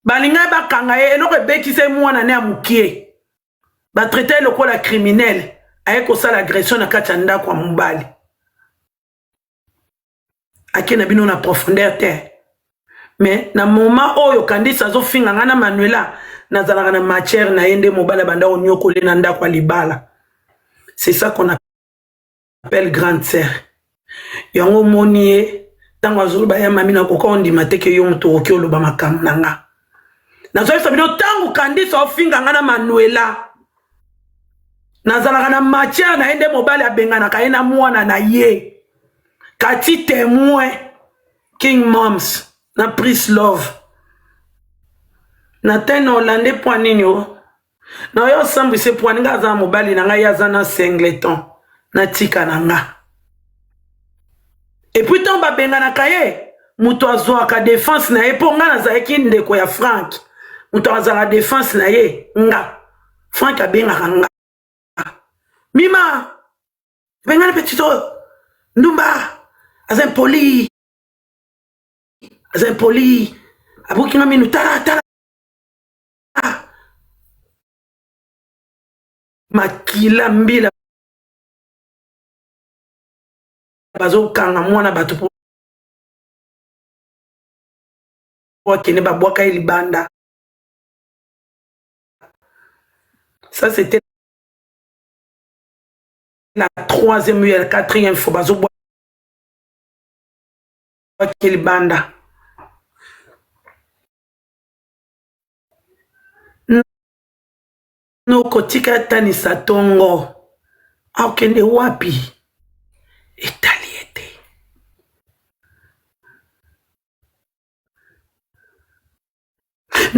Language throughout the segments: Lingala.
Balingaki bakanga ye, eloko ebetisa ye mwana ne ya mokie. Ba traite ye lokola criminel, aye kosala agression na kati ya ndako ya mobali. Ake na bino na profondeur te. Mais na moment oyo Candice azofinga nga na Manuela, nazalaka na matière na ye nde mobali abanda konyokole na ndako ya libala. C'est ça qu'on appelle grande sœur. Yango omoni ye ntango azoloba ya mami, nakoka ondima te ke yo moto okoki oloba makambo na nga. Nazoyebisa bino ntango Candice aofinga nga na Manuela, nazalaka na matière na ye nde mobali abenganaka ye na mwana na ye. Kati témoin King Moms na Prince Love na te na Hollande mpo nini o na yo osambwise mpo nga aza na mobali na ngai, ye aza na singleton natika na nga. Et puis ntango babenganaka ye, moto azwaka défense na ye, mpo nga nazalaki ndeko ya Frank, moto azalaka défense na ye nga. Frank abengaka nga mima bengani petit oyo ndumba aza impoli, aza impoli, abuki nga minu, tala tala makila mbila bazokanga mwana bato mpo akende babwaka ye libanda. Ça, c'était la troisième ou la quatrième fois bazobwaka ye libanda. Nokotika atanisa tongo akende wapi, etali ye te.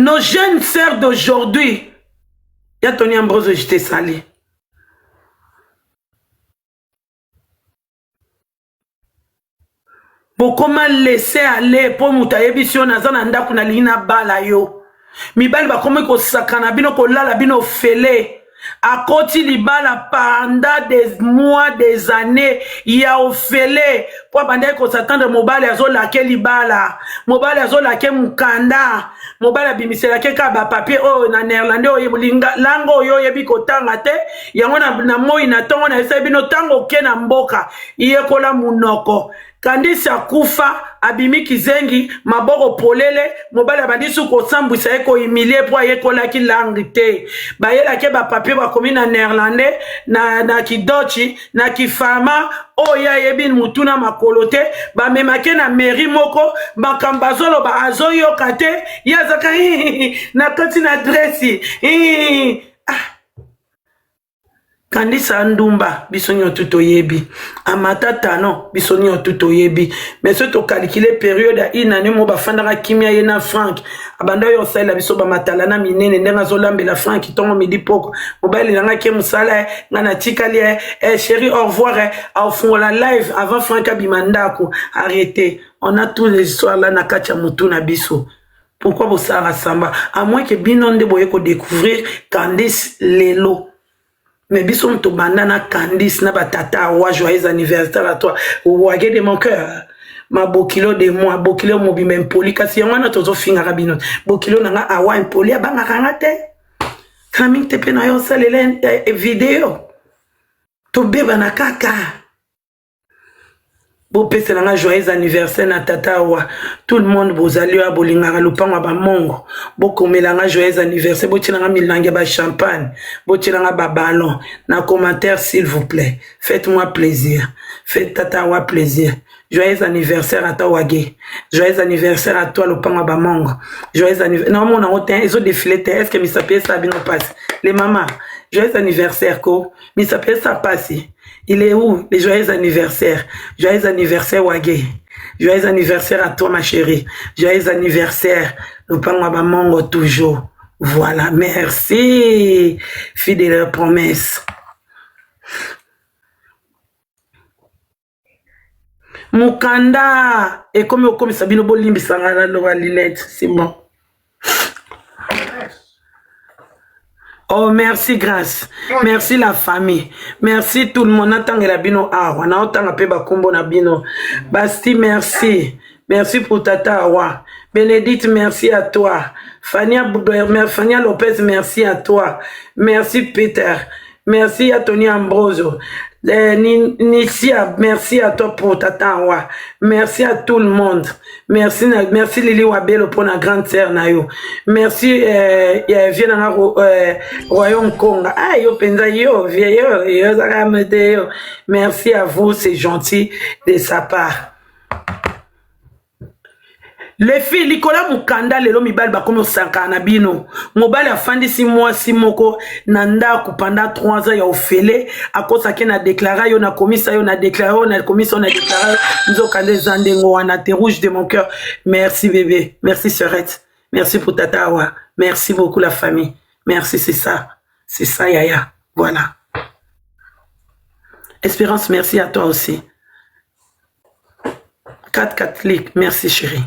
Nos jeunes sœurs d'aujourd'hui, ya Tony Ambrose, je te salue. Bokoma laisser aller mpo moto ayebisi yo naza na ndako nalingi nabala yo. Mibali bakomi kosakana bino, kolala bino ofele. Akoti libala pendant des mois, des années ya ofele mpo abandaki kosatendre. Mobali azolake libala, mobali azolake mokanda, mobali abimiselaki kaka bapapier oyo na néerlandais, oyo langue oyo oyebi kotanga te. Yango na moi na ntongo nayebisaki bino, ntango oke na mboka, yekola munoko. Kandisi akufa, abimi kizengi, maboko polele. Mobali abandi su kosambwisa ye, kohumilie mpo ayekolaki langue te. Bayelaki bapapier, bakomi na néerlandais, na kidochi, na kifama oyo ayebi mutu na makolo te. Bamemaki na mairie moko, makambo azoloba azoyoka te, ye azaka na kati na adresse. Ah. Kandisa ndumba, biso nyonso toyebi. Amata tano, biso nyonso toyebi. Mais soki tokalikile période ya une année mo bafandaka kimia, ye na Frank, abanda oyo osalela biso bamatala na minene, ndenge azolambela Frank ntongo, midi, poko. Mobali na ngai ke mosala, ngai natikali, eh, chéri, au revoir. Eh, aofungola live avant Frank abima ndako. Arrêtez, on a tous les histoires là na kati ya motu na biso. Pourquoi bosalaka samba, à moins que bino nde boye kodécouvrir Candice lelo? Mais biso moto banda na Candice na batata awa. Joyeux anniversaire à toi, Wage de mon cœur, ma bokilo de moi, bokilo mobimba impoli. Kasi yango wana tozofingaka bino. Bokilo na nga awa impoli, abangaka nga te, kala te mpe na yo osalela video, tobebana kaka. Bopesela nga joyeux anniversaire na tata awa. Tout le monde bozali oyo bolingaka lopango ya bamongo, bokomela nga joyeux anniversaire, botiela nga milangi ya bachampagne, botiela nga baballon na commentaire, s'il vous plaît. Faites-moi plaisir, faites tata awa plaisir. Joyeux anniversaire à toi, Wage. Joyeux anniversaire à toi, lopango ya bamongo. Joyeux anniversaire. Naomona yango te, ezodéfile te. Est ce que misapi esala bino mpasi, les mama? Joyeux anniversaire ko misapi esa mpasi. Il est où le joyeux anniversaire? Joyeux anniversaire, Wage. Joyeux anniversaire à toi, ma chérie. Joyeux anniversaire. Lopango bamongo toujours. Voilà, merci. Fidèle à la promesse. Mokanda ekomi okomisa bino, bolimbisa ngai, naloba lunette, c'est bon. Oh, merci Grâce. Merci la famille. Merci tout le monde. Natangela bino awa. Naotanga pe bakombo na bino. Basti, merci. Merci pour Tata Awa. Bénédicte, merci à toi. Fania, Fania Lopez, merci à toi. Merci Peter. Merci à Tony Ambrosio. Nicia, merci à toi pour Tata Awa. Merci à tout le monde. Merci, merci Lili Wabelo pour la grande sœur na yo. Merci euh, vieux Royaume Konga. Ah yo penza yo, vieux yo, yo yo. Merci à vous, c'est gentil de sa part. Les filles, likolo ya mokanda, lelo mibali bakomi osakana na bino. Mobali afandisi mwasi moko na ndako pendant 3 ans ya ofele, akosaki na déclarer yo, nakomisa yo, na déclarer yo, nakomisa yo, na déclarer yo. Nzokanda eza ndenge wana te. Rouge de mon cœur, merci bébé, merci sœurette, merci pour Tata Awa, merci beaucoup la famille, merci. C'est ça, c'est ça yaya. Voilà. Espérance, merci à toi aussi. 4 catholique, merci chérie.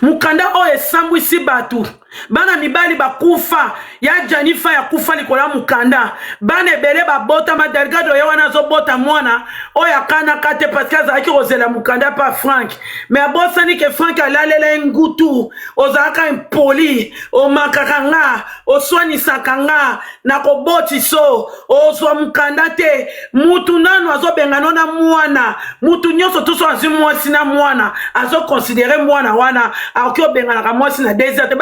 Mokanda oyo esambwisi bato, bana mibali bakufa ya Janifa ya kufa likolo ya mokanda. Bana ebele babotama. Delgado ye wana azobota mwana oyo akanaka te, parce que azalaki kozela mokanda pa Frank, mais abosani ke Frank alalela ye ngutu. Ozalaka impoli, omakaka nga, oswanisaka nga, nakobotiso, ozwa mokanda te. Mutu nanu azobengana na mwana, mutu nyonso toso azwi mwasi na mwana, azoconsidérer mwana wana, akoki obenganaka mwasi na désert te.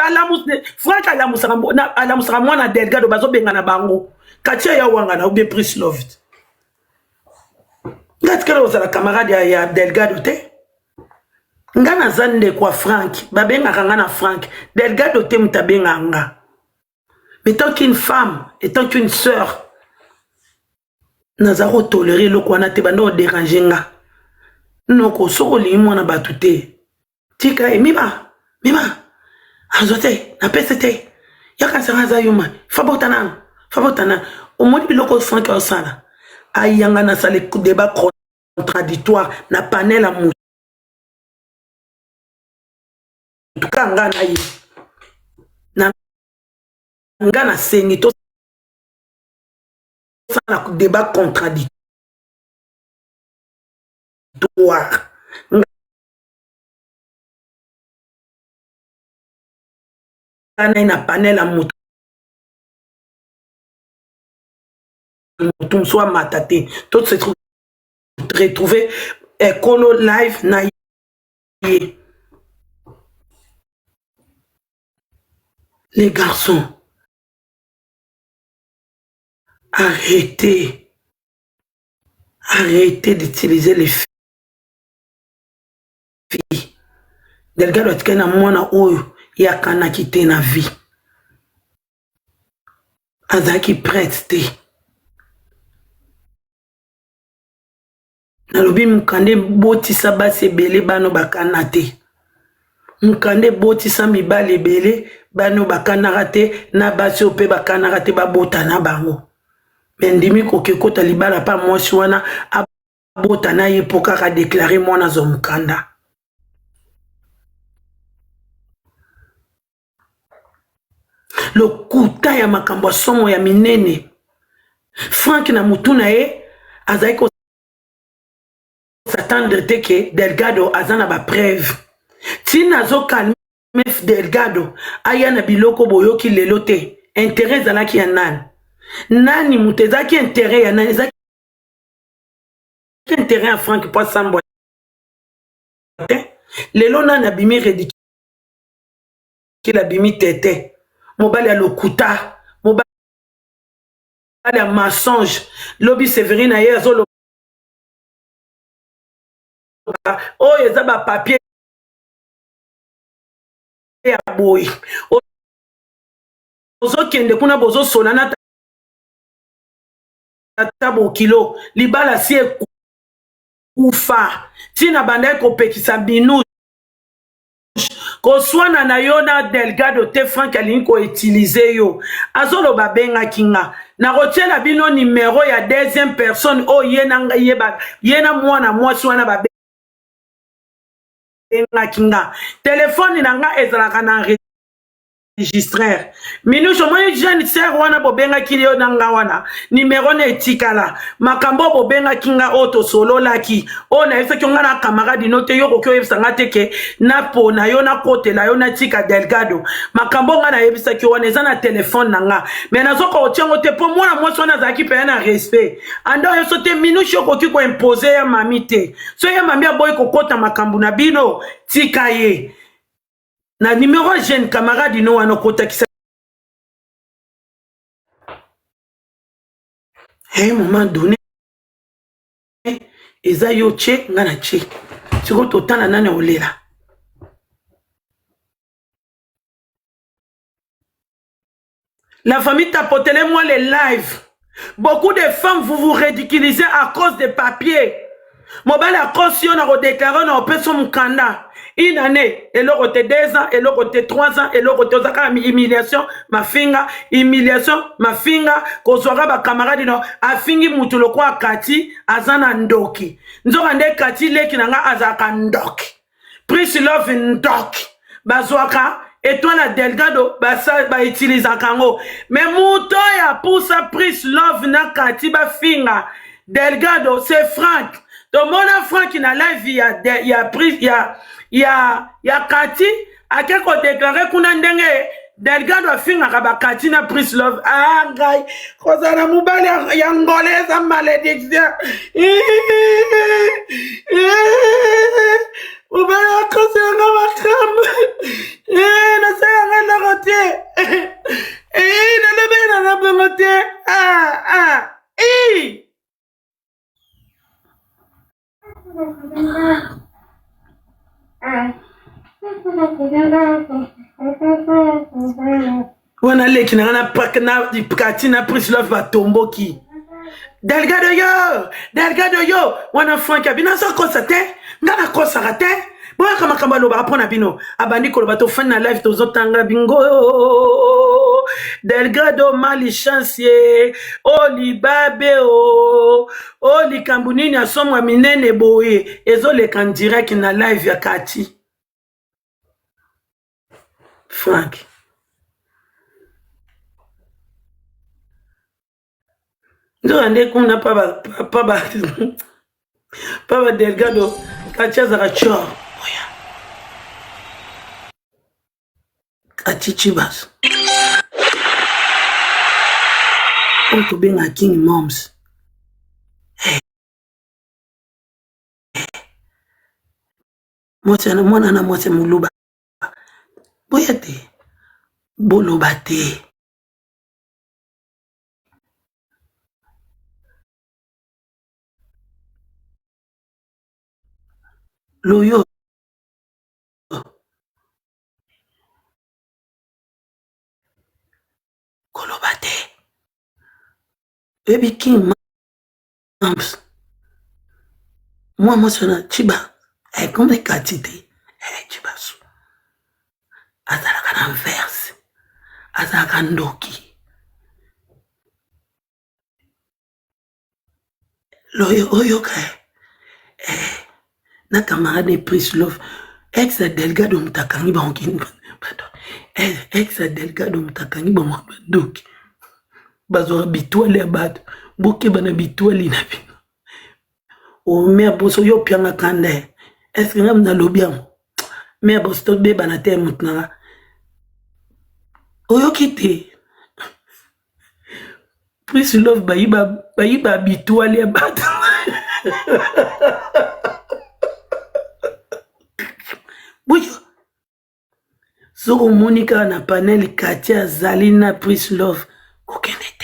Frank alamusaka mwana Delgado, bazobengana bango katia ya wangana ou bien Prince Love. Nga tikala kozala camarade ya Delgado te. Nga naza ndeko ya Frank, babengaka nga na Frank. Delgado te moto abengaka nga. Mais tant qu'une femme et tant qu'une sœur, naza kotolérer eloko wana te. Banda odéranger nga noko, soki olingi mwana bato te, tika ye. Mima, mima azwa te, napesi te, yakanisanga aza yuma. Fabota nano, fabota nano. Omoni biloko Frank osala, ayanga nasala débat contradictoire na panel ya motu ka nga na ye na nga. Nasengi tosala débat contradictoire nga na ye na panel ya motu. Motu mosusu amata te, to se retrouver ekolo live na ye. Les garçons, arrêtez, arrêtez d'utiliser les filles. Delgado atikali na mwana oyo ye akanaki te na vie, azalaki prête te. Nalobi mokanda ebotisa basi ebele, bano bakana te. Mokanda ebotisa mibali ebele, bano bakanaka te, na basi oyo mpe bakanaka te, babota na bango. Mais ndimi koke kota libala mpa mwasi wana, abota na ye mpo kaka déclarer mwana, azwa mokanda. Lokuta ya makambo ya somo ya minene. Frank na mutu na ye azalaki kos'attendre te ke Delgado aza na bapreuve. Ntina azocalmer Delgado, aya na biloko boyoki lelo te. Intérêt ezalaki ya nani? Nani moto ezalaki intérêt ya nani? Ezalaki intérêt ya Frank mpo asambwa te. Lelo nani abimi ridicule? Abimi tete, mobali ya lokuta, mobali ya mensonge. Lobi Severine ye azoloba oyo eza bapapier ya boye. Ozokende kuna, bozosola na tata bokilo, libala si ekufa. Ntina bandaki kopekisa binu koswana na yo na Delgado te. Frank alingi koutiliser yo, azoloba abengaki nga. Nakotiela bino numero ya deuxième personne oyo ye na, ye, ba, ye na mwana mwasi wana babengaki nga. Telefone na nga ezalaka na. enregistreur minushe omoni jeune sœur wana bobengaki yo na nga wana nimero na etikala makambo oyo bobengaki nga oyo tosololaki oyo nayebisaki yo nga na camarade no te yo okoki oyebisa nga te ke napona yo nakotela yo natika delgado makambo oyo nga nayebisaki yo wana eza na telefone na nga me nazoka kotia yango te mpo mwana mwasi wana azalaki mpenza na respect anda oyebiso te minushe okoki koimpose ya mami te so ya mami aboyi kokota makambo na bino tika ye na numero ya jeune camarade no wana okotakisa à un moment donné eza yo tie nga na tie sikoyo totala nani olela La famille tapotez-moi les lives. Beaucoup de femmes, vous vous ridiculisez à cause des papiers. Mobali akosi yo na kodéclarer na opesi yo mokanda une année eloko te 2 ans eloko te 3 ans eloko te oza kaka humiliation mafinga humiliation mafinga kozwaka bacamarade no afingi mutu lokola kati aza na ndoki nzoka nde kati leki na nga azalaka ndoki Prince Love ndoki bazwaka etoile ya Delgado bautilisaka yango me moto oyo apusa Prince Love na Kati bafinga Delgado c'est Frank tomona Frank na live ya Kati ake kodeklare kuna ndenge Delgado afingaka bakati na Prince Love. Ah ngai kozala na mobali ya ngole eza malédiction. Mobali akosi yanga makambo. Nasala yanga eloko te. Nalobeli nanga bongo te. Ah ah. Wana leki na nga na pak na kati na prince love batomboki delgado yo delgado yo wana frank abino azokosa te nga nakosaka te boyaka makambo alobaka mpo na bino abandi koloba tofandi na live tozotanga bingo delgado mali chance ye o libabe o O likambo nini ya somo ya minene boye ezoleka en direct na live ya Kati Frank. Nzoka nde kuna pa ba pa ba pa ba Delgado Kati azalaka tshor oya Kati Chibas oyo tobenga King Moms mwasi na mwana na mwasi moluba boya te boloba te loyo koloba te oyebi king mams mwa mwasi wana chiba ekomi kati te chibasu azalaka na verse azalaka ndoki Loyo oyoka eh, na camarade Prince Love ex ya Delgado moto akangi bango pardon eh, ex ya Delgado moto akangi bango bandoki bazwaka bitwale ya bato bokeba na bitwali na bino omea oh, boso yo opianga kanda eh. eske nga nalobi yango mea boso tobebana te moto na nga oyoki te Prince Love bayiba bayiba bitwali ya bato. Boyo soki omoni kaka na panel Katia azali na Prince Love kokende te.